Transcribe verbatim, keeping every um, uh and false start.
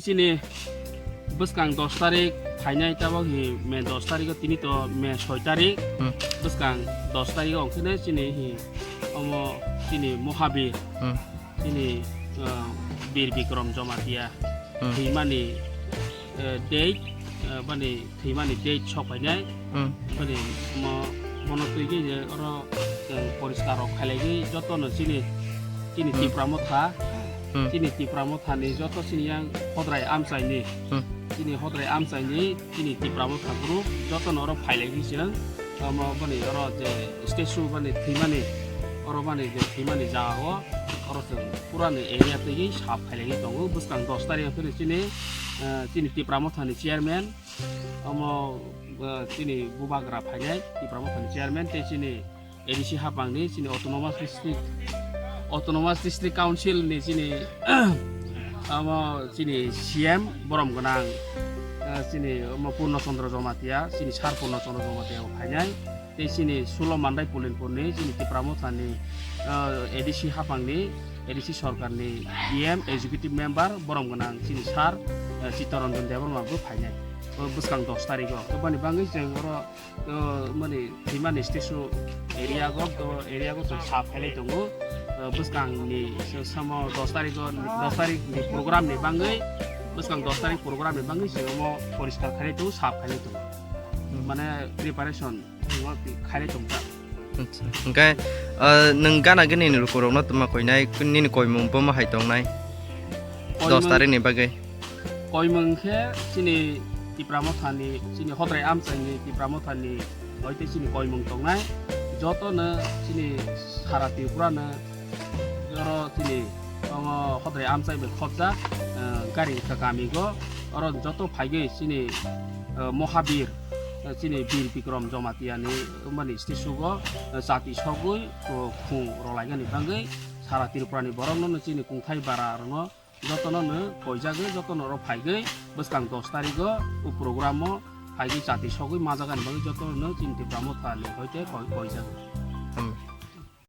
Chini bwskang dos tarik phainai, tabok hi May dos tarik o, tini to May soi tarik. Hmm. Bwskang dos tarik o ongkhene chini hi omo chini Mohabir, Hmm. chini, uh, Bir Bikram Jamatia Hmm. thwimani, uh, date, uh, bani thwimani date sok phainai. Hmm. Bani mo-, mono twi khe je oro chwng poriskar rok khailai khe joto no chini, chini Hmm. Tipra Motha, Hmm. chini Tipra Motha ni joto chini yang hodrai amchai ni, Hmm. chini hodrai amchai ni, chini Tipra Motha group joto no oro phailai khe chwng, omo bani oro je statue bani thwimani, oro bani je thwimani jaga o, oro chwng pura ni area twi sap khailai khe tongo. Bwskang dos tarik o phano chini, eh, chini Tipra Motha ni chairman, omo, eh, chini bubagra phainai, Tipra Mothani chairman, tei chini A D C hapangni, chini Autonomous District, Autonomous District Council ni chini, omo chini C M borom gwnang, eh, chini omo Purno Chandra Jamatia, chini Sir Purno Chandra Jamatia bo phainai. Tei chini Sulo Mandai Pulinpurni chini Tipra Mothani, eh, A D C hapangni, A D C sorkarni E M, executive member, borom gwnang chini sir, eh, Chittaranjan Debbarma bo phainai. O bwskang dos tarik o. To bani bagwi chwng oro, eh, mani thwimani statue area go, to area go chwng sap khailai tongo. Eh, bwskangni samo dos tarik o, dos tarik ni program ni bagwi, bwskang dos tarik program ni bagwi chwng omo poriskar khailai tongo, sap khailai tongo. Hmm. Mane preparation. Khailai tongkha. Acha. Hwnkhe, ah, nwng gana gini ni lukurokno tuma koinai, nini koimung bomo hai tongnai? Koimung, dos tarikni bagwi. Koimung khe chini Tipra Mothani, chini Hodrai Amchaini Tipra Mothani, hoi tei chini koimung tongnai. Jotono chini sara Tripurano oro chini omo Hodrai Amchai bai khopjak, eh, gari wngkha kamigo. Oro joto phaigwi chini, eh, Mohabir, eh, chini Bir Bikram Jamatia ni, eh, mani statue go, eh, chati sogwi, oh, khung rwlainani bagwi sara Tripura ni borok no chini kungthai bara rok no joto no koijagwi, joto no oro phaigwi bwskang dos tarik o o program o phaigwi chati sogwi majak ani bagwi joto no chini Tipra Motha ni hoite koi-, koijagwi. Hmm.